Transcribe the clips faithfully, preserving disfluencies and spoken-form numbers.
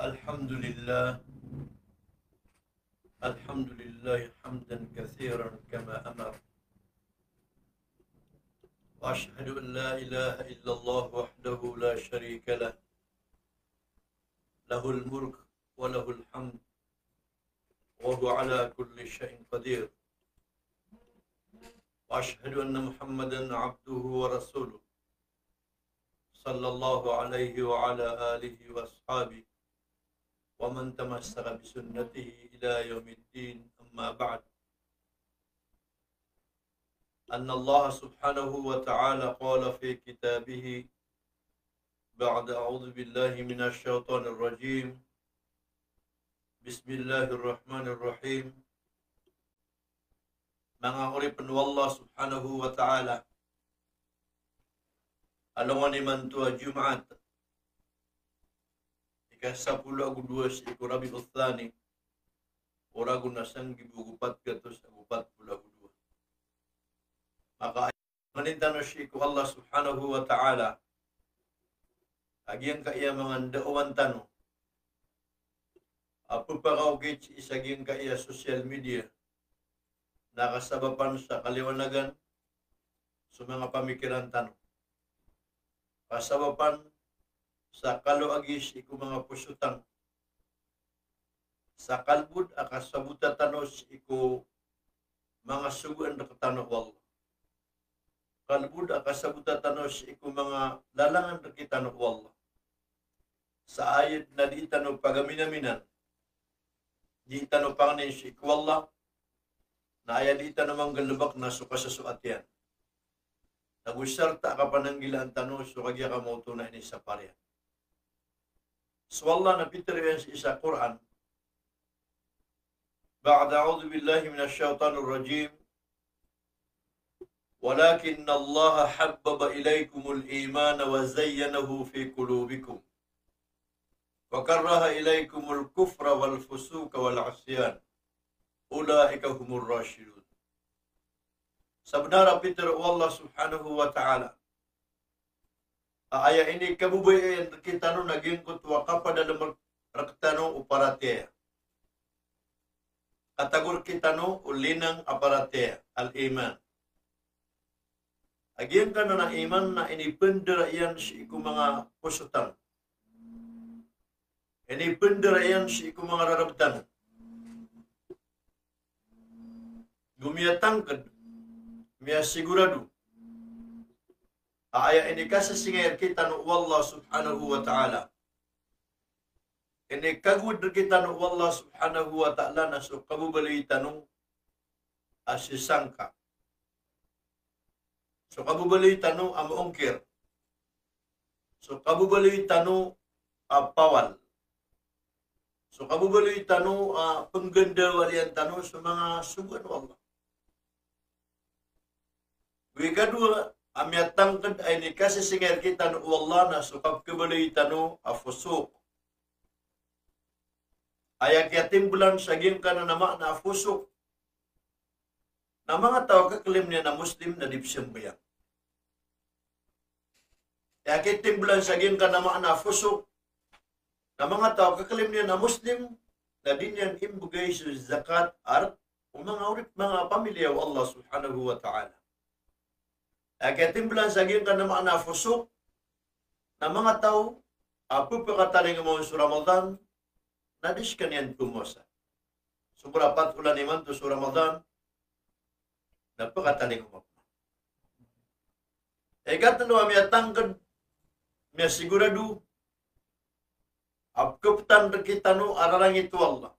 الحمد لله. الحمد لله حمدا كثيرا كما أمر. وأشهد أن لا إله إلا الله وحده لا شريك له. له الملك وله الحمد وهو على كل شيء قدير. وأشهد أن محمدا عبده ورسوله، صلى الله عليه وعلى آله وأصحابه ومن تمسك بسنته إلى يوم الدين، أما بعد. أن الله سبحانه وتعالى قال في كتابه بعد أعوذ بالله من الشيطان الرجيم. بسم الله الرحمن الرحيم. Manga oripen o Allah Subhanahu wa Ta'ala, alongan imanto a Jumaat, ika sapolo ago dowa sii ko Rabi'u Thani, o ragon a sanggibo ago pat gatos ago pat polo ago dowa. Maka aya manintan o sii ko Allah Subhanahu wa Ta'ala a giyangkaya manga ndaowan tano a pepakaokit sii sa giyangkaya social media na kasabapan sa kaliwanagan so manga pamikiran tano, kasabapan sa kaloagi sii ko manga poso tano, sa kalbod a kasabota tano sii ko manga sogoan rektano o Allah, kalbod a kasabota tano sii ko manga lalangan rekitano o Allah. Sa aya den a dii tano pagaminaminan, dii tano pangnin sii ko Allah, na aya dii tano manggalebek na so kasasoat iyan. Nago sarta a kapananggilaan tano so kagiya kamaoto na inisapar iyan. So Allah na pitero iyan sii sa Qur'an, بعد أعوذ بالله من الشيطان الرجيم. ولكن الله حبب إليكم الإيمان وزينه في قلوبكم وكره إليكم الكفر والفسوق والعصيان أولئك هم الراشدون. Sabenar a pitero o Allah Subhanahu wa Ta'ala a aya inikababaya iyan rekitano na giyangkoto a kapadalem rektano o paratiyaya. Katago rekitano o linang a paratiyaya, al-iman. A giyangkanan a iman na inipendera iyan sii ko manga poso tano, inipendera iyan sii ko manga rarab tano. Go miyatangked, miyasigorado a aya inikasisingay rekitano o Allah Subhanahu wa Ta'ala, inikagowad rekitano o Allah Subhanahu wa Ta'ala na so kababaloy tano a sisangka, so kababaloy tano a maongkir, so kababaloy tano a pawal, so kababaloy tano a penggandawalian tano so manga sogoan o Allah. Go ikadowa a miyatangked a inikasisingay rekitano o Allah na so kapekabaloy tano a fusuq. Aya kiyatimbelan sa giyangkanan a maana a fusuq na manga taw a kaklaim iyan a Muslim na di pesambayang. Aya kiyatimbelan sa giyangkanan a maana a fusuq na manga taw a kaklaim iyan a Muslim na di niyan imbegay so zakat a rek o manga orip, manga pamilya o Allah Subhanahu wa Ta'ala. Aya kiyatimbelan sa giyangkanan a maana a fusuq na manga taw a pepakatalingoma on so Ramadan na di sekaniyan pomowasa. Sombor a pat olan imanto so Ramadan na pekatalingoma. Ikatelo a miyatangked, miyasigorado a pekepetan rekitano a rarangit o Allah,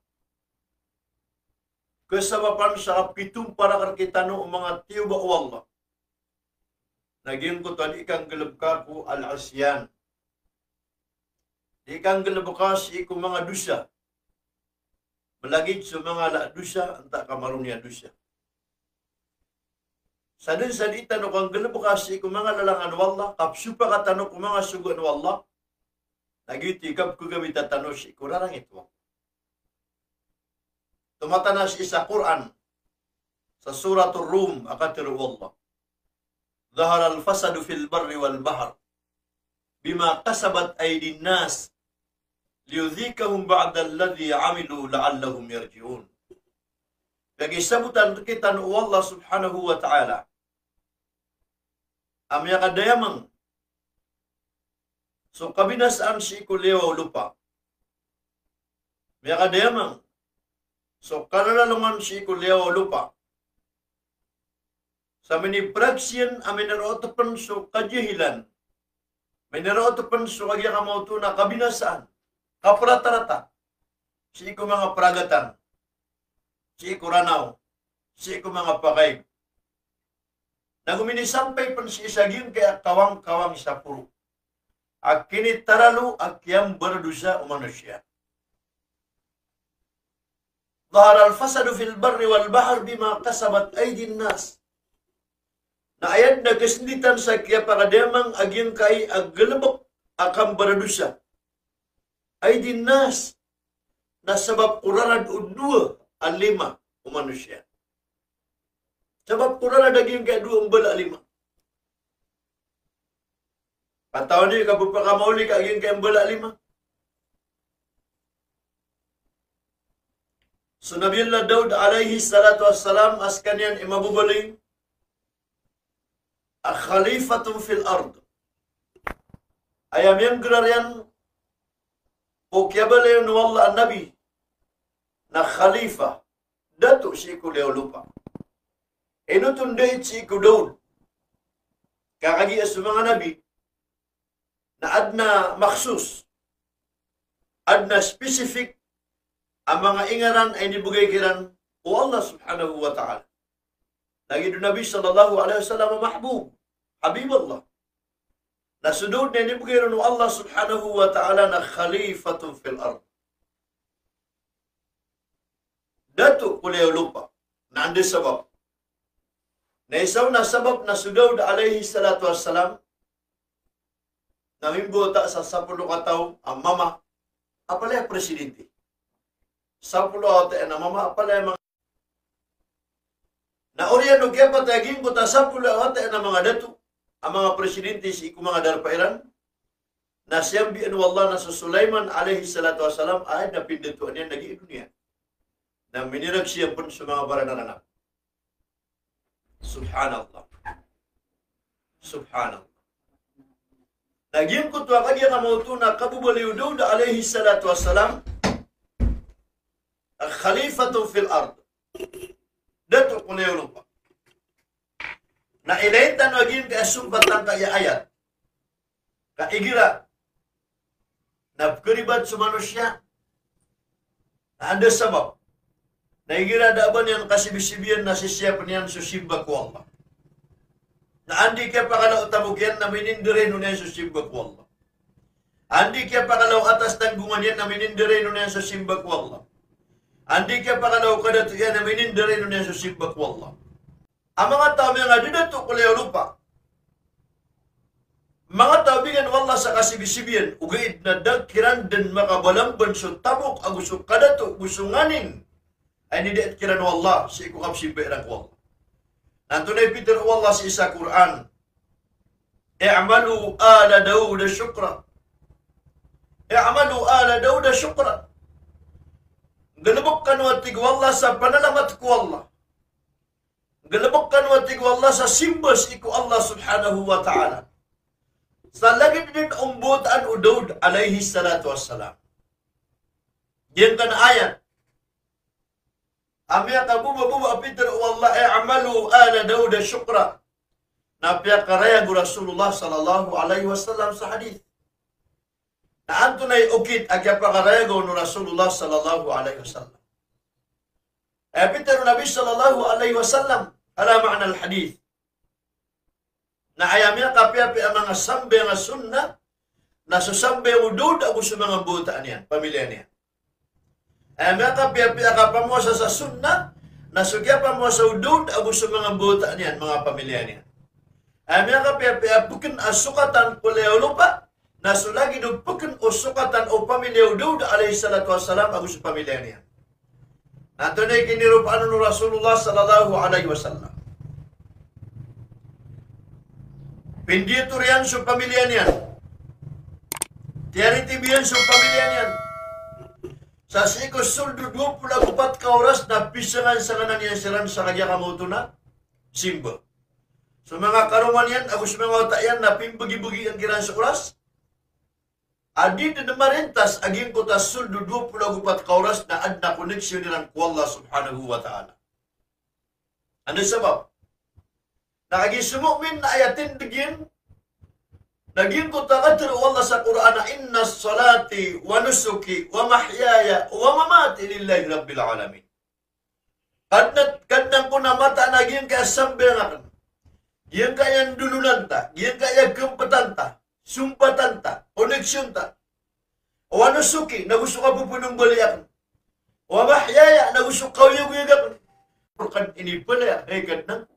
kesabapan sa kapitomparak rekitano o manga tiyoba o Allah, na giyangkoto a di kanggalebeka ko al-isyan, di kanggalebeka sii ko manga dosa, malagid so manga ala a dosa antaa ka maroni a dosa. Sa den sa di tano kanggalebeka sii ko manga lalangan o Allah, kapesopaka tano ko manga sogoan o Allah, na giyoto i kapekegawita tano sii ko rarangit o Allah. Tomataan a sii sa Qur'an, sa Suratul Rum, a katero o Allah: ظهر الفساد في البر والبحر بما كسبت أيدي الناس liyudhiqahum ba'dalladhi 'amilu la'allahum yarji'un. Piyakisabot rktano o Allah subhanahu wa ta'ala a miyakadayamang so kabinasaan sii ko liyawaw o lopa. Miyakadayamang so kalalalongan sii ko liyawaw o lopa. Sa minipraksiyan a minaraot pn so kajahilan, minaraot pn so kagiya kamaoto na kabinasaan, kapratarata, sii ko manga pragatan, sii ko Ranaw, sii ko manga pakaig. Na go minisampay pn sii sa giyangkaya kawang-kawang i saporo a kinitaralo a kiyambaradosa o manosiya. Dhahara al-fasadu fil barri wal bahri bima kasabat aydin nas. Na aya dn a kasenditan sa kiyapakadayamang a giyangkai a galbk a kambaradosa, aydin nas, na sabap ko rarad o dowa a lima o manosiya. Sabap ko rarad a giyangkai a dowa a mbala a lima. Katawan iyo ka bo pakamaoli ka giyangkai a mbala a lima. So Nabiyullah Daud alayhi salatu wassalam a skaniyan i mababaloy a khalifatun fil ard. Aya miyanggarar iyan ko kiyabaloy o Allah a nabi na khalifa, dato sii ko liyawaw o lopa. Ino oto ndait sii ko Daud? Ka kagiya so manga nabi na adn a makhsus, adn a specific a manga ingaran a inibgay kiran o Allah subhanahu wa ta'ala. Lagid o Nabi sallallahu alayhi wasallam a mahbub, habibullah. Na so Daud na inibgay ron o Allah subhanahu wa ta'ala na khalifatun fil ard, dato ko liyawaw o lopa. Na anda sabap? Na isa on a sabap na so Daud alayhi salatu wassalam na mimbawata sa sapolo kataw a mama a palaya presidente. Sapolo a wata iyan a mama a palaya manga, na oriyan o kiyapatay a giyangkoto a sapolo a wata iyan a manga dato a manga presidente sii ko manga darpa iran, na siyambian o Allah na so Sulaiman alayhi salatu wassalam a adn a pindatoan iyan lagid o doniya. Na miniraksiyan pn so manga baranaranap. Subhanallah. Subhanallah. Na giyangkoto a kagiya kamaoto na kababaloy o Daud alayhi salatu wassalam a khalifatun fil ard, dato ko liyawaw o lopa. Na ilay tano a giyangkaya sompat angkaya ayat ka igira na pkharibat so manosiya na anda sabap? Na igira da a ba niyan kasibisibiyan na sisiyapn iyan so simba ko Allah. Na anda i kiyapakala o tamok iyan na minindarainon iyan so simba ko Allah. Anda i kiyapakala o atas tanggongan iyan na minindarainon iyan so simba ko Allah. Anda i kiyapakala o kadato iyan na minindarainon iyan so simba ko Allah. A manga taw a miyangadato ko liyawaw o lopa, manga taw a bigan o Allah sa kasibisibiyan, ogaid na da kiran dn makabalamban so tamok ago so kadato ago so nganin a inidait kiran o Allah sii ko kapsimba iran ko Allah. Na antonaa i pitharo o Allah sii sa Qur'an? "I'malu ala Dawuda shukra. I'malu ala Dawuda shukra." Nggalbk kano, a tig o Allah, sa panalamat ko Allah. Nggalbk kano, a tig o Allah, sa simba sii ko Allah subhanahu wa ta'ala. Sa lagid dn o mbawataan o Daud alayhi salatu wassalam. Giyangkanan a ayat a miyakabobababa a pitharo o Allah, "I'malu ala Dawuda shukra." Na piyakarayag o Rasulullah sallallahu alayhi wasallam sa hadith. Na antonaa i okit a kiyapakarayag o Rasulullah sallallahu alayhi wasallam? Aya pitharo o Nabi sallallahu alayhi wasallam, ala ma'na al-hadith. Na aya miyakapiyapiya a manga sambayang a sunnah na so sambayang o Daud ago so manga mbawataan iyan, pamiliya niyan. Aya miyakapiyapiya a kapamowasa sa sunnah na so kiyapamowasa o Daud ago so manga mbawataan iyan, manga pamiliya niyan. Aya miyakapiyapiya a pkn a sokatan ko liyawaw o lopa na so lagid o pkn o sokatan o pamiliya o Daud alayhis salatu wassalam ago so pamiliya niyan. Na antonaa i kiniropaan o Rasulullah sallallahu alayhi wasallam? Pindiyator iyan so pamiliya niyan. Tiyaritibi iyan so pamiliya niyan. Sa sii ko sold o dowa polo ago pat ka oras na pisangsanganan iyan siran sa kagiya kamaoto na simba. So manga karoma niyan ago so manga wata iyan na pimbagi-bagi iyan kiran so oras. A di dn marintas a giyangkoto a sold o dowa polo ago pat ka oras na adn a koneksyon iran ko Allah subhanahu wa ta'ala. Ano i sabap? Na kagiya so mu'min na aya tindg iyan na giyangkoto a katharo o Allah sa Qur'an a, "Inna salati wa nusuki wa mahyaya wa mamati lillahi rabbil alamin." Kadnan, Kadnan ko na mataan a giyangkaya sambayang akn, giyangkaya ndolonan ta, giyangkaya kmptan ta, sompatan ta, koneksyon ta. Wa nusuki, nago so kapphanombali akn. Wa mahyaya, nago so kaoyagoyag akn. Rkn inipalaya, hay Kadnan ko.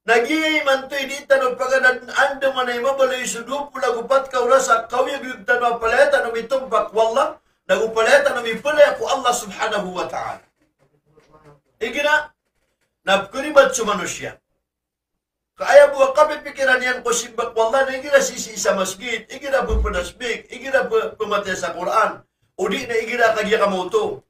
Na giya imanto i di tano paganadn andamanaya i mabaloy so dowa polo ago pat ka oras a kaoyagoyag tano a palaya tano mitompa ko Allah, nago palaya tano mipalaya ko Allah subhanahu wa ta'ala. Igira na pkharibat so manosiya. Ka aya bo a kapipikiran iyan ko simba ko Allah na igira sisii sa masgit, igira pphasbik, igira ph-, phamatiya sa Qur'an, odi na igira kagiya kamaoto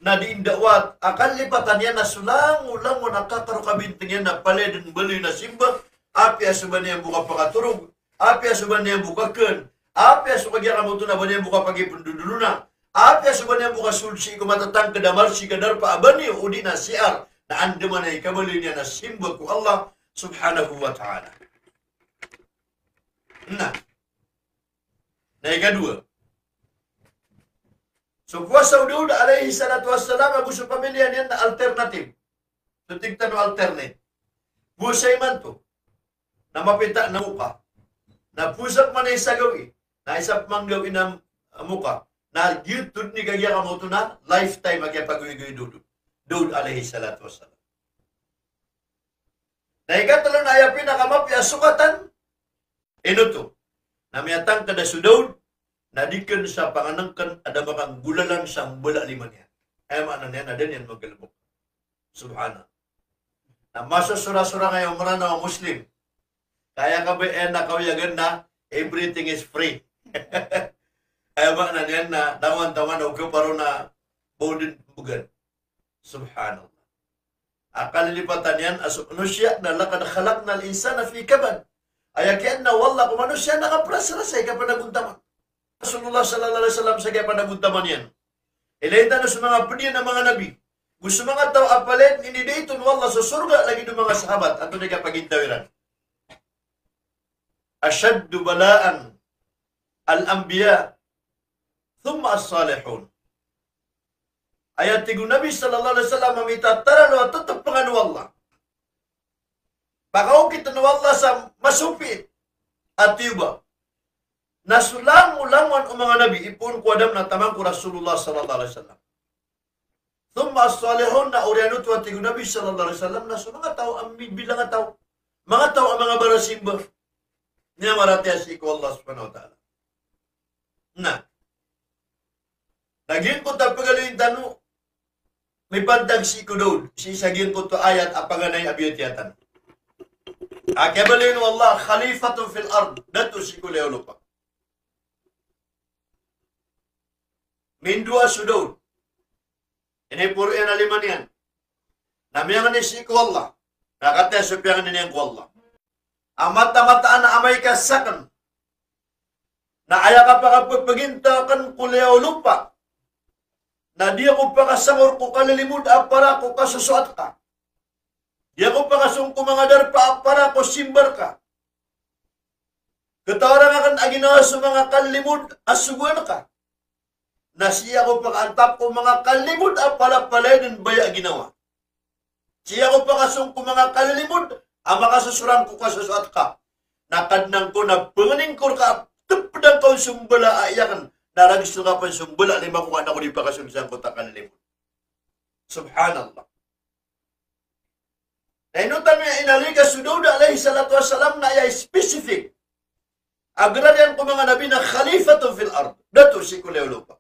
na di ndawat, a kalipatan iyan na so langolangon a kakarokabintng iyan na palaya dn baloy na simba, apiya so ba niyan bo kapakatorog, apiya so ba niyan bo kakn, apiya so kagiya kamaoto na ba niyan bo kapagipndodolona, apiya so ba niyan bo kasold sii ko matatangkd a marsi ka darpa a banyo odi na C R, na andamanaya i kabaloy niyan a simba ko Allah subhanahu wa ta'ala. Na, na ikadowa, so powasa o Daud alayhis salatu wassalam ago so pamilya niyan na alternative. So tig tano alternate. Powasa imanto na mapita na moka. Na powasa pman i sa gawii na isa pman gawii na moka. Na giyoto dn i kagiya kamaoto na lifetime a kiyapagoygoy o Daud, Daud alayhis salatu wassalam. Na ikatlo na aya pinakamapiya a sokatan, ino oto? Na miyatangkd a so Daud na di kn sa pangnngkn a da makanggolalan sa mbala a lima niyan. Aya maana niyan na da niyan manggalbk. Subhanallah. Na masosorang-sorang aya o Mranaw a Muslim. Ka aya kabaya niyan a kaoyagan na everything is free. Aya maana niyan na langon taman o keparo na ba o dn mbgan. Subhanallah. A kalilipatan iyan a so manusiya na laqad khalaqnal insana fi kabad. Aya kiyaadn o Allah ko manusiya na kaprasrasay, kapanagontaman. Rasulullah sallallahu alaihi wasallam sa kiyapanagontaman iyan. Ilay tano so manga pd iyan a manga nabi. Go so manga taw a palaya dn inidait on o Allah so sorga lagid o manga sahabat. Antonaa i kapagintaw iran? Ashaddu bala'an al-anbiya, thumma as-salihun. Aya tig o Nabi sallallahu alaihi wasallam a mitataralo a tatpngan o Allah, pakaokitn o Allah sa masopiit a tiyoba, na so langolangon o manga nabi, ipoon ko Adam na taman ko Rasulullah sallallahu alaihi wasallam. Thumma as-salihun, na oriyan oto a tig o Nabi sallallahu alaihi wasallam na so manga taw a mibilang a taw, manga taw a manga barasimba, miyamaratiyaya sii ko Allah subhanahu wa ta'ala. Na, na giyangkoto a pagaloyin tano mipantag sii ko Daud, sii sa giyangkoto a ayat a paganay a biyatiya tano. A kiyabaloy o Allah, khalifatun fil ard, dato sii ko liyawaw lopa. Mindowa so Daud. Iniporo iyan a lima niyan. Na miyangni sii ko Allah. Na kataya so piyangni niyan ko Allah a mataan-mataan a amay ka sakn na aya kapakappagintaw akn ko liyawaw lopa na di ako pakasangor ko kalilimod a para ko kasosoat ka. Di ako pakasong ko manga darpa a para ko simba rka. Katawaran akn a ginawa so manga kalilimod a sogoan ka. Na sii ako pakaantap ko manga kalilimod a palapalaya dn baya a ginawa. Sii ako pakasong ko manga kalilimod a makasosorang ko kasosoat ka. Na Kadnan ko, na pangnin ko rka a tpdan ka on so mbala a aya akn, na ragiso ka pn so mbala a lima ko, ka an ako di pakasong sangkoto a kalilimod. Subhanallah. Na ino tano aya inaloy ka so Daud alayhis salatu wassalam na aya specific a grar iyan ko manga nabi na khalifatun fil ard. Dato sii ko liyawaw lopa.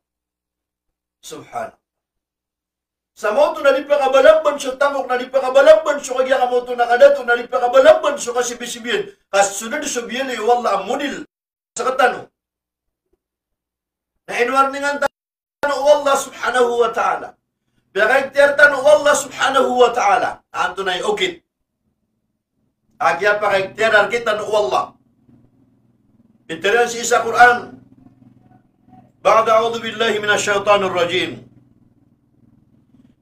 Subhanallah. Sa maoto na di pakabalamban so tamok, na di pakabalamban so kagiya kamaoto na kadato, na di pakabalamban so kasibisibiyan. Ka so da dn so biyaloy o Allah a model sktano. Na ino warningan ta tano o Allah subhanahu wa ta'ala. Piyakaikhtiyar tano o Allah subhanahu wa ta'ala. Antonaa i okit a kiyapakaikhtiyar rktano o Allah? Pitharo iyan sii sa Qur'an, ba'da a'udhu billahi minash shaytanir rajim.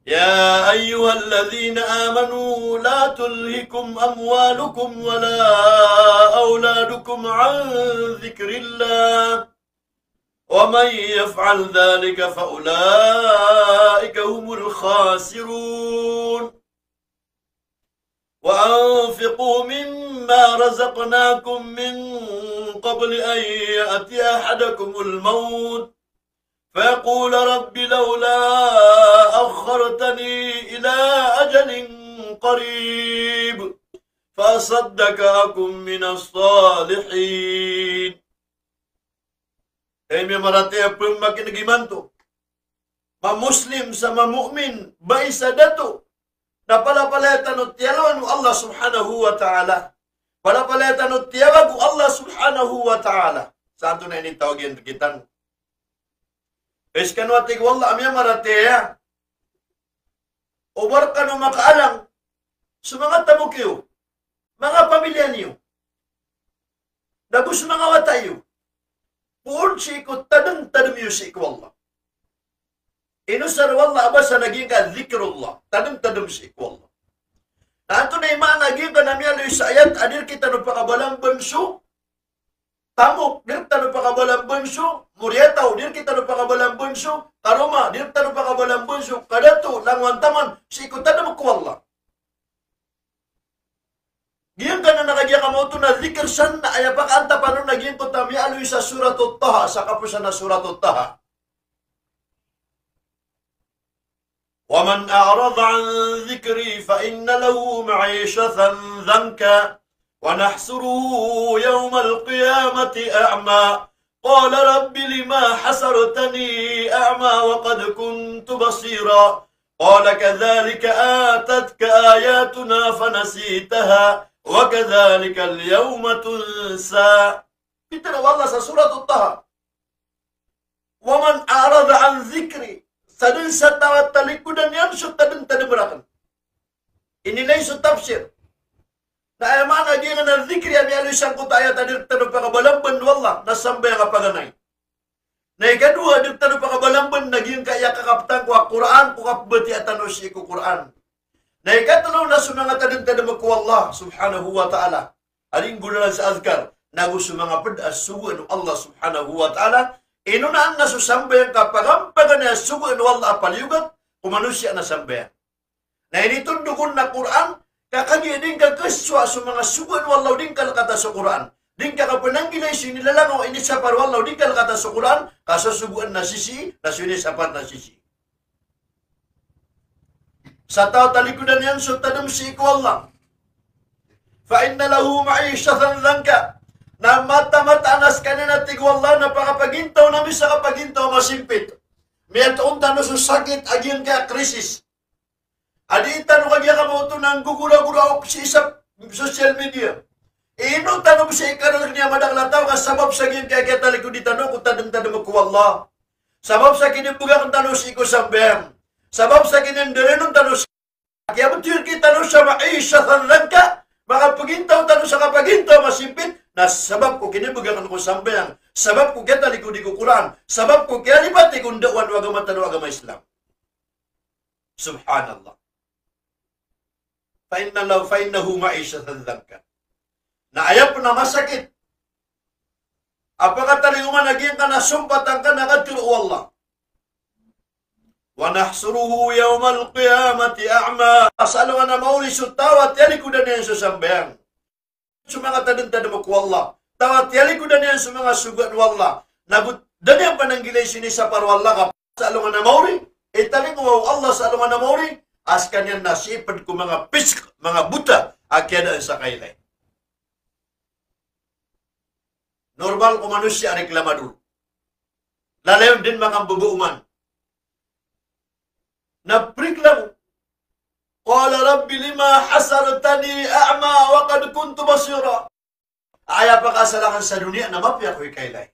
يا أيها الذين آمنوا لا تلهكم أموالكم ولا أولادكم عن ذكر الله ومن يفعل ذلك فأولئك هم الخاسرون. وأنفقوا مما رزقناكم من قبل أن يأتي أحدكم الموت فيقول رب لولا أخرتني إلى أجل قريب فأصدق وأكن من الصالحين. Hay miyamaratiyaya, pmakin'g imanto, mamuslim sa mamu'min, bai sa dato, na palapalaya tano tiyalowan o Allah subhanahu wa ta'ala. Palapalaya tano tiyawag o Allah subhanahu wa ta'ala. Sa antonaa i initawag iyan rktano? Hay skano, a tig o Allah, a miyamaratiyaya, o ba rkano makaalang so manga tamok iyo, manga pamilya niyo, nago so manga wata iyo, poon sii ko tadmtadm iyo sii ko Allah. Inosar o Allah a basa na giyangkai a dhikrullah, tadmtadm sii ko Allah. Na antonaa i maana giyangkai a miyaaloy sa ayat a di rktano pakabalamban so tamok, di rktano pakabalamban so moriyataw, di rktano pakabalamban so karoma, di rktano pakabalamban so kadato, langowan taman, sii ko tadm ko Allah. Giyangkanan a kagiya ka maoto na dhikr san na aya pakaantapan on na giyangkoto a miyaaloy sa Suratut Taha, sa kaposan a Suratut Taha. ومن أعرض عن ذكري فإن له معيشة ضنكا ونحشره يوم القيامة أعمى قال رب لم حشرتني أعمى وقد كنت بصيرا قال كذلك أتتك آياتنا فنسيتها وكذلك اليوم تنسى. Pitharo o Allah sa Suratut Taha, ومن أعرض عن ذكري, sadn sa taw a talikodan iyan so tadmtadm rakn. Inilay so tafsir na aya maana giyangkanan a dhikri a miyaaloy sangkoto a ayat a di rktano pakabalamban o Allah na sambayang a paganay. Na ikadowa, di rktano pakabalamban na giyangkaya kakaptan ko a Qur'an, ko kapbatiya tano sii ko Qur'an. Na ikatlo na so manga tadmtadm ko Allah subhanahu wa ta'ala a di nggolalan sa adhkar, nago so manga pd a sogoan o Allah subhanahu wa ta'ala. Inonaan na so sambayang ka paganpaganay a sogoan o Allah a paliyogat ko manosiya na sambayang. Na initondog on na Qur'an, ka kagiya di ngka kasowa so manga sogoan o Allah o di ngka kalkata so Qur'an, di ngka kapnanggilai so inilalangaw, inisapar o Allah o di ngka kalkata so Qur'an, ka so sogoan na sisii, na so inisapar na sisii. Sa taw a talikodan iyan so tadm sii ko Allah, فإن له معيشة ضنكا. Na mataan-mataan a skaniyan, a tig o Allah, na pakapagintaw ami sa kapagintaw a masimpit. Miyatoon tano so sakit a giyangkaya a krisis a di tano kagiya ka maoto na nggogora-gora o sii sa social media. Ino tano bs i kararag niyan a madakl a taw ka sabap sa giyangkaya kiyatalikodi tano ko tadmtadm ko Allah. Sabap sa kinibgakn tano sii ko sambayang. Sabap sa kinindarinon tano sii, kiyabtowi rktano sa ma'ishatan dhanka, makapagintaw tano sa kapagintaw a masimpit, na sabap ko kinibgakn ko sambayang, sabap ko kiyatalikodi ko Qur'an, sabap ko kiyalipati ko ndaowan o agama tano a agama Islam. Subhanallah. Fa inna lahu, fa innahu ma'ishatan dhanka. Na aya pn a masakit a pakatalingoma na giyangkanan a sompatan ka na katharo o Allah, wa nahshuruhu yawmal qiyamati a'ma. Sa alongan a maori so taw a tiyalikodan iyan so sambayang, so manga tadmtadm ko Allah, taw a tiyalikodan iyan so manga sogoan o Allah, nago da niyan pananggilai so inisapar o Allah, ka sa alongan a maori, italingoma o Allah sa alongan a maori a skaniyan na sii pd ko manga pisq, manga bota a kiyadaan sa kailay. Normal ko manosiya a reklamador. Lalayon dn makambobooman. Na preklamo. Qala rabbi lima hashartani a'ma wa qad kuntu basira. Aya pakaasal akn sa doniya na mapiya ako i kailay.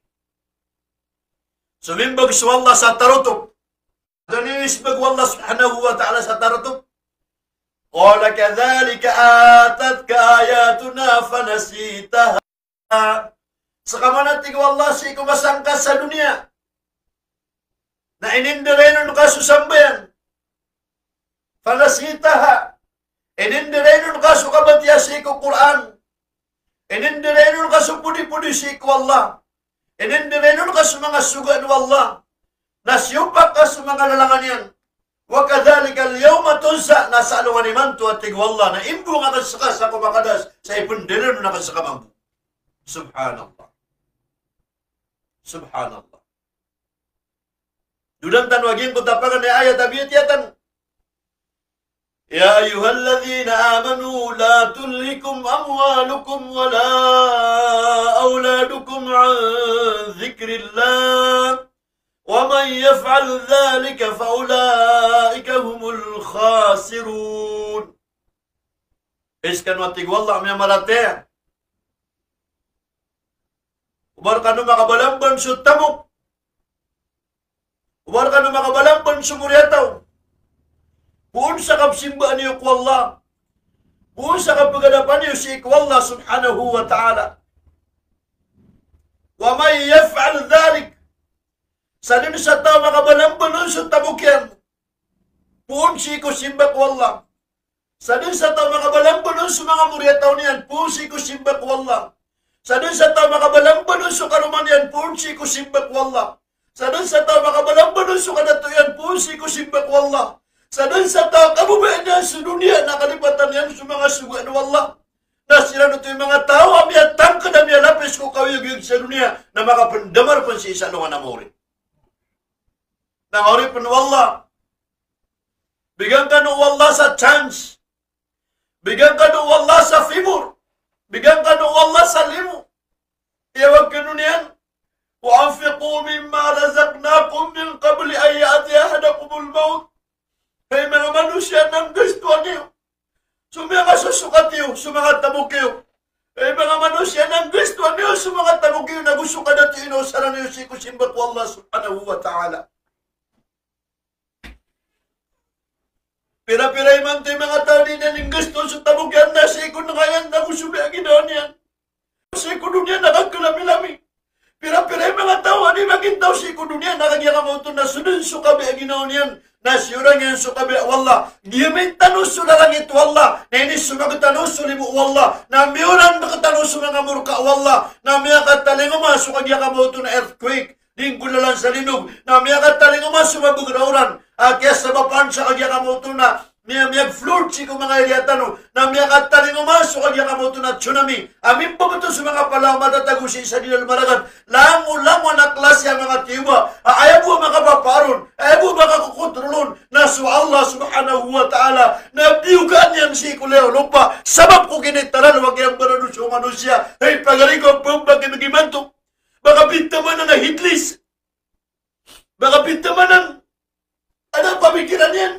Somimbag so Allah sa tarotop. Antonaa i ismbag o Allah subhanahu wa ta'ala sa tarotop? Qala kadhalika atatka ayatuna fanasitaha. Seka man, a tig o Allah, sii ko masa ngka sa doniya na inindarainon ka so sambayang. Fanasitaha. Inindarainon ka so kabatiya sii ko Qur'an. Inindarainon ka so podi-podi sii ko Allah. Inindarainon ka so manga sogoan o Allah. Na siyopak ka so manga lalangan iyan. Wa kadhalikal yawma tunsa, na sa alongan imanto, a tig o Allah, na imbongan ka seka sa ko makadas sa ipndarainon ka seka mambo. Subhanallah. Subhanallah. Dodan tano a giyangkoto a paganay a ayat a biyatiya tano. Ya ayyuhalladhina amanu la tulhikum amwalukum wala awladukum an dhikrillah, wa man yaf'al dhalika fa ulaika humul khasirun. Hay sekano, a tig o Allah, a miyamaratiyaya, oba rekano makabalamban so tamok, oba rekano makabalamban so moriyataw, poon sa kapsimbaa niyo ko Allah, poon sa kapegadapan iyo sii ko Allah subhanahu wa ta'ala. Wa man yaf'al dhalik, sa den sa taw a makabalamban on so tamok iyan, poon sii ko simba ko Allah. Sa den sa taw a makabalamban on so manga moriyataw niyan, poon sii ko simba ko Allah. Sa den sa taw a makabalamban on so karoma niyan, poon sii ko simba ko Allah. Sa den sa taw a makabalamban on so kadato iyan, poon sii ko simba ko Allah. Sa den sa taw a kababayaan iyan so doniya na kalipatan iyan so manga sogoan o Allah. Na siran oto i manga taw a miyatangked a miyalapis ko kaoyagoyag sa doniya na makapndamar pen sii sa alongan a maori. Na maori pen o Allah. Bigan kano o Allah sa chance. Bigan kano o Allah sa favor. Bigan kano o Allah sa limo. Iyawag kano niyan, wa anfiqu mimma razaqnakum min qabli an ya'tiya ahadakumul mawt. Hay manga manosiya, na nggastoan iyo so manga sosokat iyo, so manga tamok iyo. Hay manga manosiya, na nggastoan iyo so manga tamok iyo nago so kadato iyo na osaran iyo sii ko simba ko Allah subhanahu wa ta'ala. Pirapira imanto i manga taw a di niyan inggastoon so tamok iyan na sii ko nengka iyan nago so baya ginawa niyan. Sii ko doniya na kakalamilami. Pirapira i manga taw a di magintaw sii ko doniya na kagiya ka maoto na so den so kabaya ginawa niyan na siyorang iyan so kabaya o Allah. Giyamit tano so lalangit o Allah na inisomag tano so limo o Allah, na miyoran rektano so manga morka o Allah, na miyakatalingoma so kagiya ka maoto na earthquake, di nggolalan sa linog, na miyakatalingoma so mabagr a oran a kiyasabapan sa kagiya ka maoto na miya, miyag-flood sii ko manga area tano, na miyakatalingoma so kagiya ka maoto na tsunami a mimbebetho so manga palaw a matatago sii sa dilal maragat. Langolangon a klasi a manga tiyoba a aya bo a makapapaar on, aya bo a makakokontrol on, na so Allah subhanahu wa ta'ala. Na biyogaan iyan sii ko liyawaw lopa sabap ko kinitaralo a kiyambarado so manosiya. Hay pagari ko, pembagi imanto. Ba ka pithamanan a headless. Ba ka pithamanan a da a pamikiran iyan.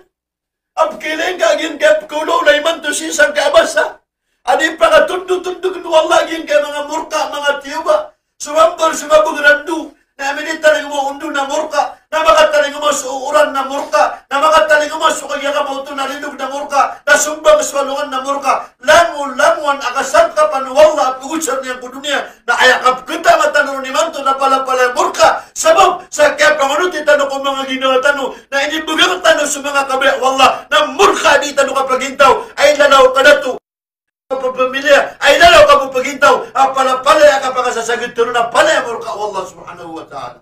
A pkhailay ngka a giyangkaya pkhaolaola imanto sii sangkaya a basa a di pakatondotondog o Allah a giyangkaya manga morka, manga tiyoba. So mambal so mabagr a ndo na minitalingoma o ndo na morka, na makatalingoma so oran na morka, na makatalingoma so kagiya ka maoto na linog na morka, na sombang so alongan na morka. Langolangon a kasangkapan o Allah a pagosar niyan ko doniya na aya kapkhatamatan ron imanto na palapalaya morka. Sabap sa kiyapangonoti tano ko manga ginawa tano na inibegay tano so manga kabaya o Allah na morka a di tano kapagintaw a ilalaw o kadato, kapapamiliya a ilalaw o kapapagintaw a palapalaya a kapakasasagad tano na palaya morka o Allah subhanahu wa ta'ala.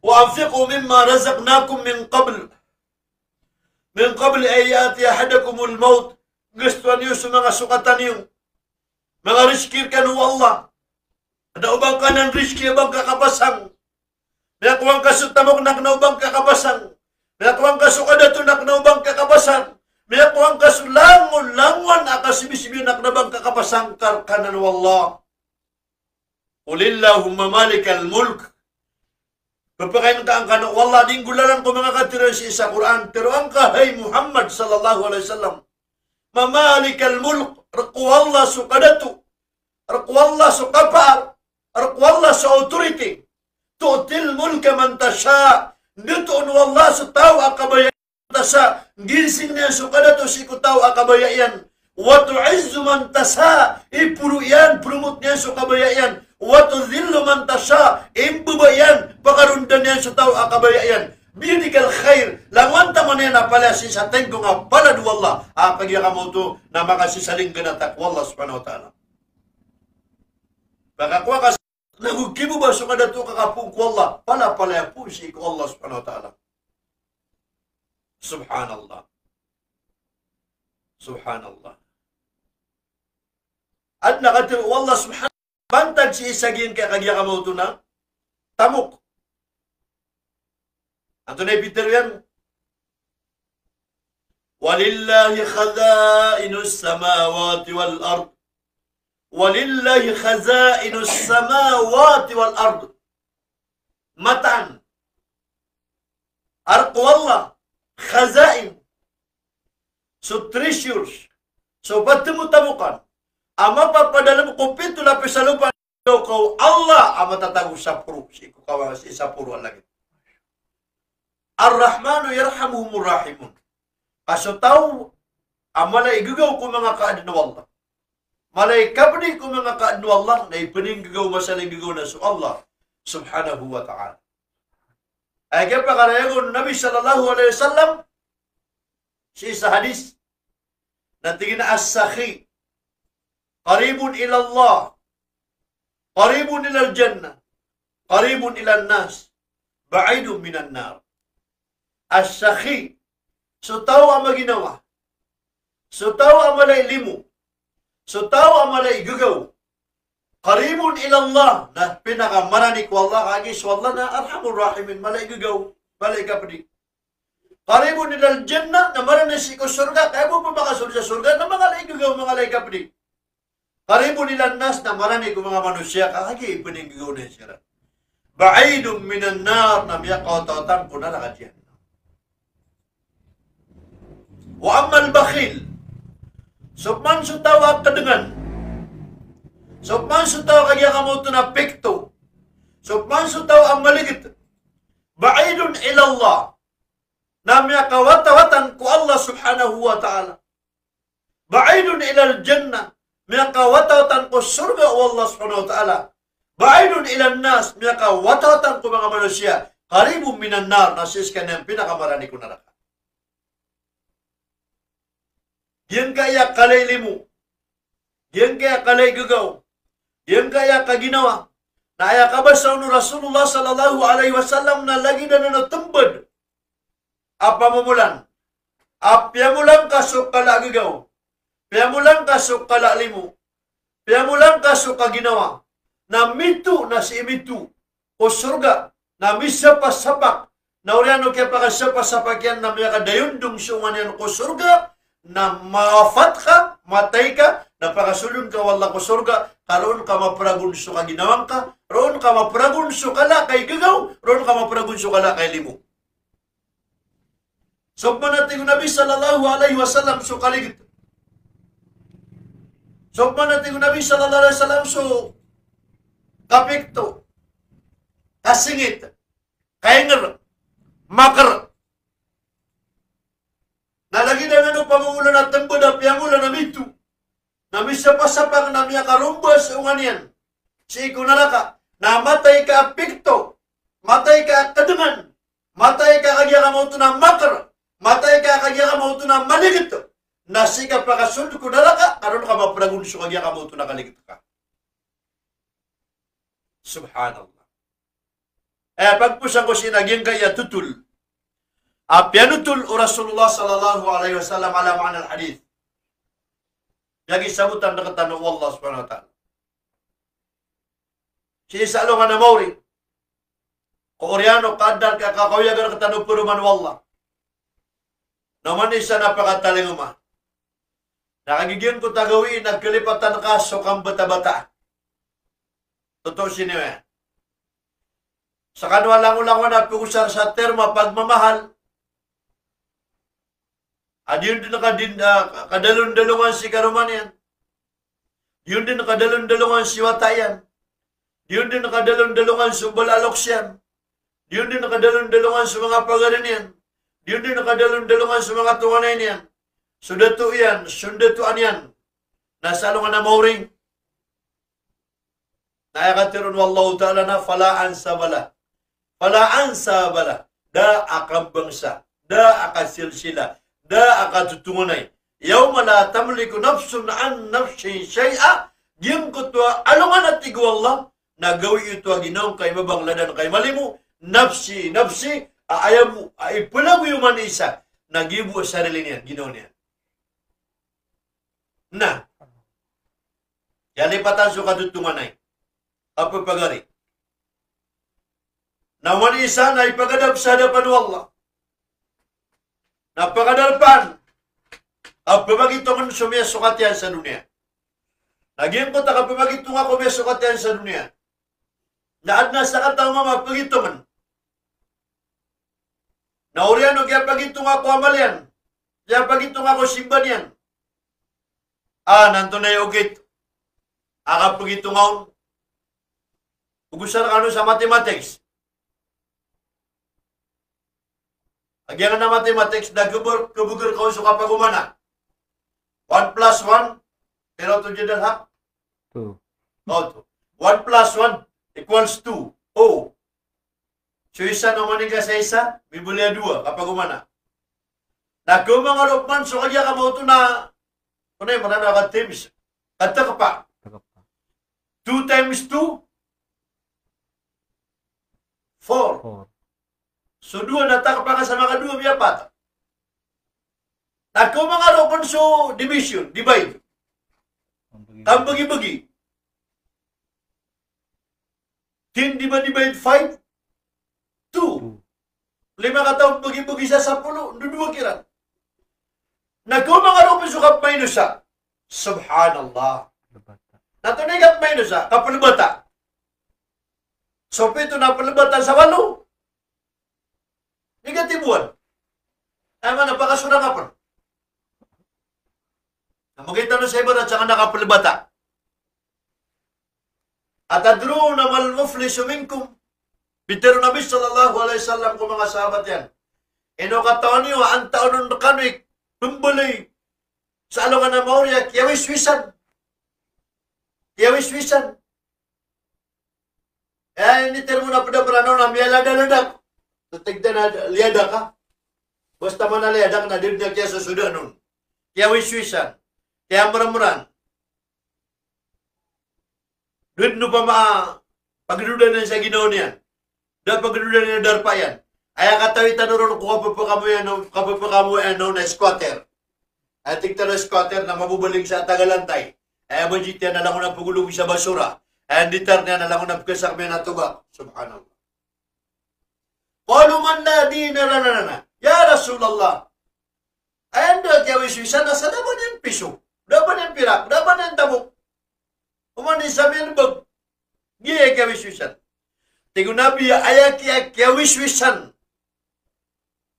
Wa anfiqu mimma razaqnakum min qabl Min qabli an ya'tiya ahadakumul mawt. Nggastoan iyo so manga sokatan iyo. Manga rizki rekano o Allah. Kna o ba ngka nan rizki a ba ngka kapasang. Miyakowa ngka so tamok na kna o ba ngka kapasang. Miyakowa ngka so kadato na kna o ba ngka kapasang. Miyakowa ngka so langolangon a kasibisibi na kna o ba ngka kapasang ka rekanan o Allah. Qulillahumma malikal mulk. Pphakain ka angkano o Allah, di nggolalan ko manga katharo sii sa Qur'an. Tharoa ngka, hay Muhammad sallallahu alaihi wasallam. Ma malikal mulk, rk o Allah so kadato, rk o Allah so kapaar, Rk o Allah so authority. Tu'til mulka man tasha. Ndotoon o Allah so taw a kabaya iyan. Tasha, ginsing iyan so kadato sii ko taw a kabaya iyan. Wa tu'izzu man tasha, iporo iyan, promote iyan so kabaya iyan. Wa tudhillu man tasha, imbaba iyan, pakaronda iyan so taw a kabaya iyan. Biyadikal khair, langowan taman iyan a palaya sii sa tengkong a palad o Allah. A kagiya ka maoto na makasisaling ganata ko Allah subhanahu wa ta'ala. Pakakowa ka sa nago kibaba so kadato ka kapoon ko Allah, palapalaya poon sii ko Allah subhanahu wa ta'ala. Subhanallah. Subhanallah. Adn a katharo o Allah subhanahu wa ta'ala bantad sii sa giyangkaya kagiya ka maoto na tamok. Antonaa i pitharo iyan? Walillahi khaza'inus samawati wal ard. Walillahi khaza'inus samawati wal ard. Mataan a rk o Allah khaza'in, so treasures, so pd tamotamokan a mapapadalm ko pito lapis a lopa, o Allah a matatago sa poro sii ko kawa, sii sa poro a langit. Ar-Rahmanu yarhamuhumur rahimun. Ka so taw a mala i gagaw ko manga kaadn o Allah, mala i kapdi ko manga kaadn o Allah, na ipninggagaw, masa lay gagaw na so Allah subhanahu wa ta'ala. Aya kiyapakarayag o Nabi sallallahu alaihi wasallam sii sa hadith na tig iyan a as-sakhi qaribun ilallah, qaribun ilal jannah, qaribun ilan nas, ba'idun minan nar. As-sakhi, so taw a maginawa, so taw a mala i limo, so taw a mala i gagaw. Qaribun ilallah, na pinakamarani ko Allah, kagiya so Allah na Arhamur Rahimin, mala i gagaw, mala i kapdi. Qaribun ilal jannah, na marani sii ko sorga, kaya bo pn makasold sa sorga na manga lay gagaw, manga lay kapdi. Qaribun ilan nas, na marani ko manga manosiya, kagiya ipninggagaw niyan siran. Ba'idun minan nar, na miyakawatawatan ko naraka jahannam. Wa ammal bakhil, so pman so taw a kdngan, so pman so taw a kagiya ka maoto na pikto, so pman so taw a maligit, ba'idun ilallah, na miyakawatawatan ko Allah subhanahu wa ta'ala. Ba'idun ilal jannah, miyakawatawatan ko sorga o Allah subhanahu wa ta'ala. Ba'idun ilan nas, miyakawatawatan ko manga manosiya. Qaribun minan nar, na sii skaniyan pinakamarani ko naraka. Giyangkaya kala i limo, giyangkaya kala i gagaw, giyangkaya kaginawa, na aya kabasa on o Rasulullah sallallahu alaihi wasallam na lagid anan o tmbd a pamomolan a piyamolan ka so kala a gagaw, piyamolan ka so kala a limo, piyamolan ka so kaginawa, na mito, na sii mito ko sorga, na misapasapak, na oriyan o kiyapakasapasapak iyan na miyakadayondong so onga niyan ko sorga, na mawapat ka, matay ka, na pakasoldn ka o Allah ko sorga, ka roo ngka mapragon so kaginawa ngka, roo ngka mapragon so kala a kay gagaw, roo ngka mapragon so kala a kay limo. So pman a tig o Nabi sallallahu alaihi wasallam so kaligit. So pman a tig o Nabi sallallahu alaihi wasallam so kapikto, kasingit, kaingr, makr. Na lagid anan o pamomolan a tmbd a piyamolan a mito, na misapasapak, na miyakaromba so onga niyan sii ko naraka, na matay ka a pikto, matay ka a kdngan, matay ka kagiya ka maoto na makr, matay ka kagiya ka maoto na maligit, na sii ka pakasold ko naraka, ka roo ngka mapragon so kagiya ka maoto na kaligit ka. Subhanallah. Eh, pagposan ko sii na giyangkaya totol a piyanotol o Rasulullah sallallahu alaihi wasallam ala ma'na al-hadith. Piyakisabotan rktano o Allah subhanahu wa ta'ala sii sa alongan a maori ko oriyan o kaadn a kakaoyag rktano paroman o Allah. Na oman isa na pakatalingoma. Na kagiya giyangkoto a gawii na kalipatan ka so kambatabata. Totoo siniya. Skano a langolangon a pagosar sa term a pagmamahal a di on dn kadin, ah, kadalondalongan si karoma niyan. Di on dn kadalondalongan si wata iyan. Di on den kadalondalongan so mbala a loks iyan. Di on den kadalondalongan so manga pagari niyan. Di on den kadalondalongan so manga tonganay niyan. So dato iyan, so ndatoan iyan. Na sa alongan a maori. Na aya katharo o Allahu Ta'ala na, "Fala ansaba lah." Fala ansaba lah. Da a kambangsa, da a kasilsila, da a katotonganay. "Yawma la tamliku nafsun an nafsin shay'a." Giyangkoto a alongan a tig o Allah, na gawii oto a ginawa ngka i mabang, lada ngka i malimo, nafsi, nafsi, a aya bo a ipelagoy o oman i isa, na giya bo a sarili niyan, ginawa niyan. Na, aya lipatan so katotonganay, kapepagari. Na oman i isa na ipagadap sa hadapan o Allah. Na pagadapan, kapepagitong on so miyasokat iyan sa doniya. Na giyangkoto a kapepagitong ko miyasokat iyan sa doniya, na aden a sakataw a mama a pagitong on. Na oriyan o kiyapagitong ko amal iyan, kiyapagitong ko simba niyan. A, na antonaa i okit a kapagitong on? Ogosan kano sa mathematics. Agiya na mathematics, da keber, kebeger ka on so kapagomana. One plus one, pero to jadal ha? Two. O, two. One plus one equals two. O. So isa na oman i ka sa isa, mibali a dowa, kapagomana. Na kemangaro pman so kagiya ka maoto na, onay, marana ka times. Katekpa. Katekpa. Two times two, four. Four. So dowa na tekpa ka sa makadowa, miyapat. Na kemangaro pman so division, divide. Kambegibegi. Ten divided by five, two. Two. Lima kataw begi-begi sa sapolo, ndodowa kiran. Na kemangaro pman so kapmainosa. Subhanallah. Na antonaa i kapmainosa, kapelebata. So pito na pelebatan sa walo. Negatibo wan. Aya maana pakasorang a pn. Na magay tano sa ibarat sangkanan a kapelebata. "Atadruna mal muflisu minkum?" Pitharo o Nabi sallallahu alaihi wasallam ko manga sahabat iyan, "Ino katawan iyo a antaa on rekano i pembaloy sa alongan a maori a kiyawiswisan?" Kiyawiswisan. Eh, initharo on a ped a Meranaw na miyalada-lada. So tig tano a liyadak ka. Basta man a liyadak na di niyan kiyasosodan on. Kiyawiswisan. Kiyamermeran. Di niyan opama a pagedodan iyan sa ginawa niyan. Da pagedodan iyan a darpa iyan. Aya katawi tano ron ko kapepekamoyan, kapepekamoyan na squatter. Aya tig tano a squatter na mabobaling sa taga lantay. Aya budget iyan na langon a pegolog sa basura. Aya nditar niyan na langon a pekasakmiyan a tobak. Subhanallah. Qalu man ladhi yunadhiruna lana. Ya Rasulullah. Aya anda kiyawiswisan na sa da ba niyan piso, da ba niyan pirak, da ba niyan tamok. Oman i isa miyan beg. Giya kiyawiswisan. Tig o Nabi, aya kiya, kiyawiswisan.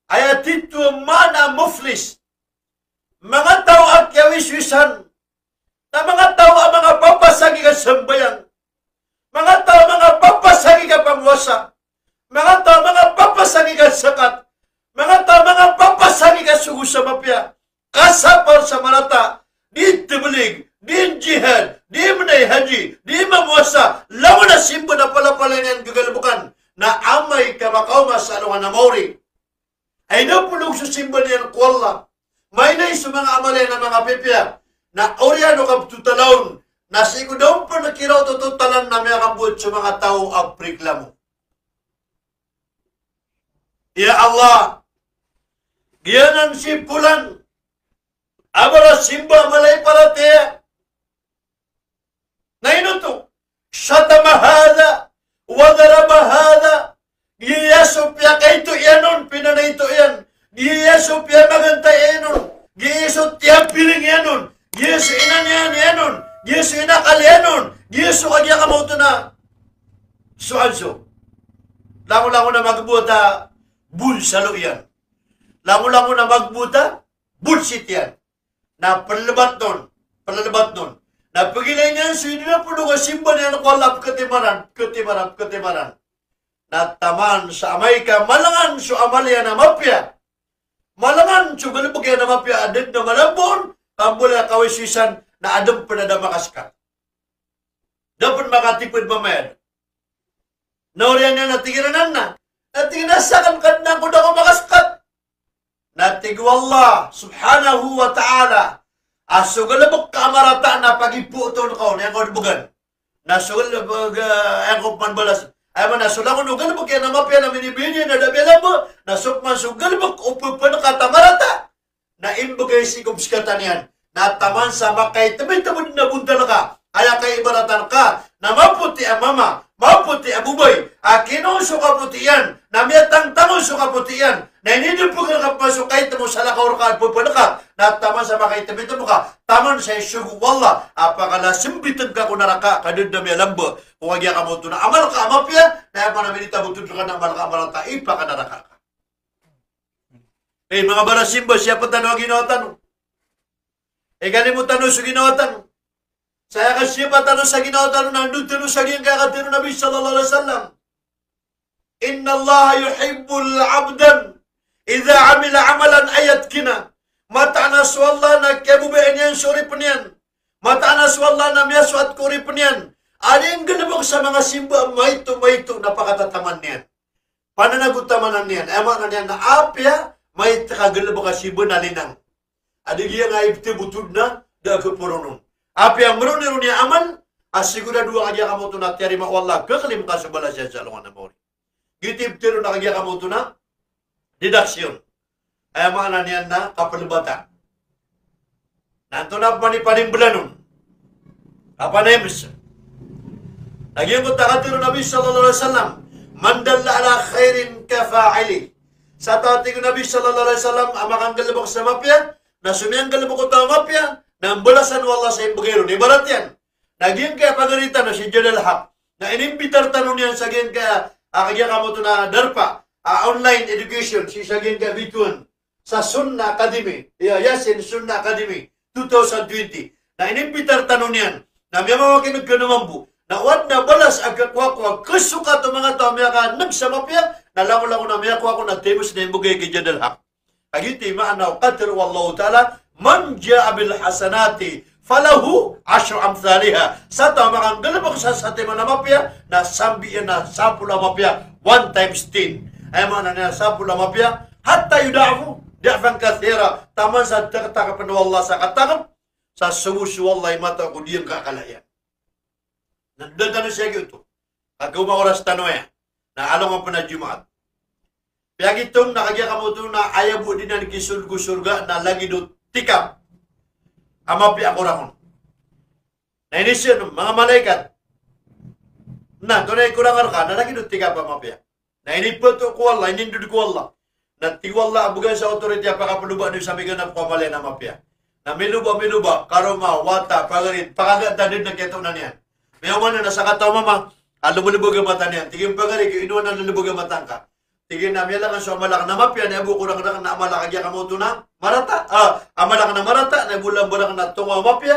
Aya titho a maana a muflis. Manga taw a kiyawiswisan. Na manga taw a manga papasang i kasambayang. Manga taw a manga papasang i kapamowasa. Manga taw a manga papasang i kasakat. Manga taw a manga papasang i kasogo sa mapiya. Kasapar sa marata, di tablig, di jihad, di menay haji, di mamowasa, langon a simba na palapalaya niyan gegalebeken, na amay ka makaoma sa alongan a maori. Ay na pulog so simba niyan ko Allah. Mailay so manga amal iyan a manga pipiya. Na oriyan o kaptotala on, na sii ko da on pen kiraot o totalan na miyakambowat so manga taw a preklamo. Ya Allah, giyanan si Polan a barasimba a mala i paratiyaya. Na ino oto? Shatama hadha, wa daraba hadha. Giya so piyakaito iyan on, pinanaito iyan. Giya so piyamaganta iyan on. Giya so tiyapiring iyan on. Giya so inaniyan iyan on. Giya so inakal iyan on. Giya so kagiya ka maoto na so anso. Langolangon a magbowat a bonsalo iyan. Langolangon a magbowat a bonsit iyan. Na pelelebat on, pelelebat on. Na pagilay niyan so inidapono ka simba niyan ko Allah, pkhatimaran, pkhatimaran, pkhatimaran. Na taman sa amay ka malangan so amal iyan a mapiya, malangan so galbk iyan a mapiya, a da dn a malambo on, ka mbala kawiswisan, na adn pn a da makaskat. Da pn makatipd mamayad. Na oriyan iyan na tig iran anan, na tig iyan a sakn, Kadnan ko, da ako makaskat. Na tig o Allah subhanahu wa ta'ala a so galbk ka a marata na pagipoton ka on, iyan ka on bgan. Na so galbk, eh, iyan ka on pman balas. Aya maana na so langon o galbk iyan a mapiya na minibini na da a miyalambo, na so pman so galbk o pphankat a marata na imbgay sii ko pskatan iyan. Na taman sa makaitmitam dn a bontal ka, aya kaibaratan ka na mapoti a mama, mapoti a bobay, a kinoon so kapoti iyan, na miyatangtangon so kapoti iyan, na inidpg rka pman so kaitmo sa lakaw rka a pphankat, na taman sa makaitmitam ka, taman sa isogo o Allah a pakalasmbitn ka ko naraka, ka da dn a miyalambo ko kagiya kamoto na amal ka a mapiya, na aya maana na minitabotod rka na amal ka a marata, ipakanaraka ka. Eh, manga barasimba, siyapa tano a ginawa tano. Ikalimo tano so ginawa tano. Sa aya kasiyapa tano sa ginawa tano na ndo tano sa giyangkaya katharo o Nabi sallallahu alaihi wasallam. Inna Allaha yuhibbul abdan idha amila amalan an yutqina. Mataan a so Allah na kiyababayaan iyan so oripn iyan. Mataan a so Allah na miyasoat ko oripn iyan a di nggalbk sa manga simba a maito, maito na pakatataman iyan, pananagotamanan iyan. Aya maana niyan na apiya maito ka galbk a simba na linang. A di giyangkaya iptbotod na da a kaporonon. Apiya mroni-roni a amal, a sigurado a kagiya kamoto na tiyarima o Allah, khaklm ka so balas iyan sa alongan a maori. Giyoto i pitharo on a kagiya kamoto na deduction. Aya maana niyan na kaplbatan. Na antonaa pman i panimblan on? Kapanaims. Na giyangkoto a katharo o Nabi sallallahu alaihi wasallam, "Man dalla ala khairin kafa'ilih." Sa taw, tig o Nabi sallallahu alaihi wasallam, a makanggalbk sa mapiya, na so miyanggalbk oto a mapiya na mbalasan o Allah sa imbgay ron. Ibarat iyan na giyangkaya pagari tano si Jadal Haq, na inimbitar tano niyan sa giyangkaya, a, kagiya kamoto na darpa a online education, sii sa giyangkaya bitowan sa Sunnah Academy, iya, Yasin Sunnah Academy two thousand twenty. Na inimbitar tano niyan, na miyamakin'g kano mambo. Na o adn a balas a kakowa ko a kasokat o manga taw a miyakan'g sa mapiya, na langolangon a miyakowa ko na times na imbgay ki Jadal Haq. Kagiya oto i maana o katharo o Allahu Ta'ala, "Man jaa bil hasanati falahu ashru amthaliha." Sa taw a makanggalbk sa satiman a mapiya, na sambi iyan a sapolo a mapiya, one times ten. Aya maana niyan sapolo a mapiya, hatta yudha'afa dha'fan kathira. Taman sa taktakpn o Allah sa katakp, sa sobo so Allah i mataw ko giyangkaya kala iyan. Na da tano sii giyoto. Kagiya oman oras tano aya na alongan pn a Jumaat. Piyagitong na kagiya kamoto na aya bo a di niyan kisold ko sorga na lagid o tikap a mapiya a korang on. Na inizaan o manga malaikat na antonaa i korang rka, na lagid o tikap a mapiya. Na inipato ko Allah, inindod ko Allah. Na tig o Allah a bgan sa authority a pakaploba niyo sa miganap ko amal iyan a mapiya. Na miloba, miloba, karoma, wata, pagari, pakaga ta dn a kiyatoona niyan. Miyaoma na sakataw a mama a lomolobag a mata niyan. Tig iyan, "Pagari ko, ino anan lolobag a mata ngka?" Tig iyan a, "Miyalangan so amal akn a mapiya, na aya bo a korang rakn na amal a kagiya kamoto na marata, a, amal akn a marata, na aya bo a lamba rakn na tonga a mapiya,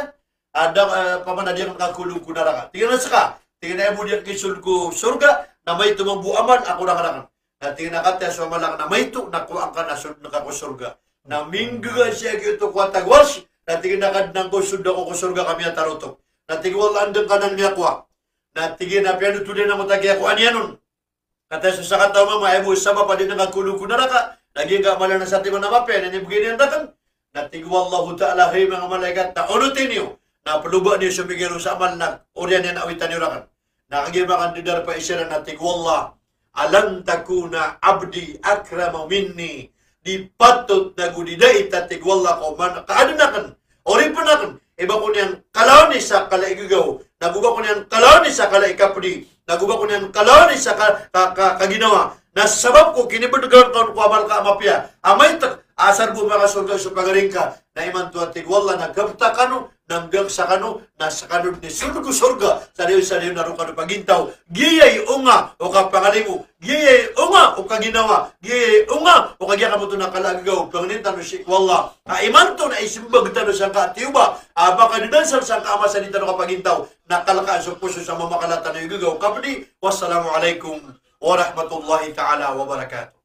a da, a, pamana di akn kakolog ko naraka." Tig iyan a, "Ska?" Tig iyan a, "Aya bo a di akn kisold ko sorga na maito mambo a amal a korang rakn." Na tig iyan a, "Katii a so amal akn na maito, na kowaa ngka na soldn ka ko sorga." Na minggaga sii giyoto ko wata o Arsh, na tig iyan a, "Kadnan ko, sold ako ko sorga ka miyatarotop." Na tig o Allah, "Anda ngka anan miyakowa?" Na tig iyan a, "Piyanothodan ako ta kiyakowaan iyan on." Katii a so sakataw a mama, aya bo a sabap a di niyan kakolog ko naraka na giyangkaya amal iyan a satiman a mapiya na inibgay niyan rakn. Na tig o Allahu Ta'ala, "Hay manga malaikat, na onoti niyo, na ploba niyo so migay ron sa amal na oriyan iyan a awitan iyo rakn." Na kagiya makandadar pa isa na tig o Allah, "Alan takuna abdi akrama minni." Di patot nago di dait a tig o Allah ko man, ka adn akn, oripn akn, i ba ko niyan kalaoni sa kala i gagaw, nago ba ko niyan kalaoni sa kala i kapdi, nago ba ko niyan kalaoni sa ka, ka, ka, kaginawa. Na sabap ko kinibdgan ka on ko amal ka a mapiya a maito, a Asar bo makasorga so pagari ngka, na imanto a tig o Allah na gabta kano, na nggak sa kano, na skano dn i sorga, sorga, sa di, sa di na roo kano pagintaw. Giyai onga o kapangalibo, giyai onga o kaginawa, giyai onga o kagiya kamoto na kala a gagaw, pangnin tano sii ko Allah. A imanto na isimbag tano sangka a tiyoba, a ba ka dadansal sangka a masa di tano kapagintaw, na kalkaan so poso sa mamakala tano i gagaw. Kapdi, wassalamu alaikum warahmatullahi ta'ala wabarakatuh.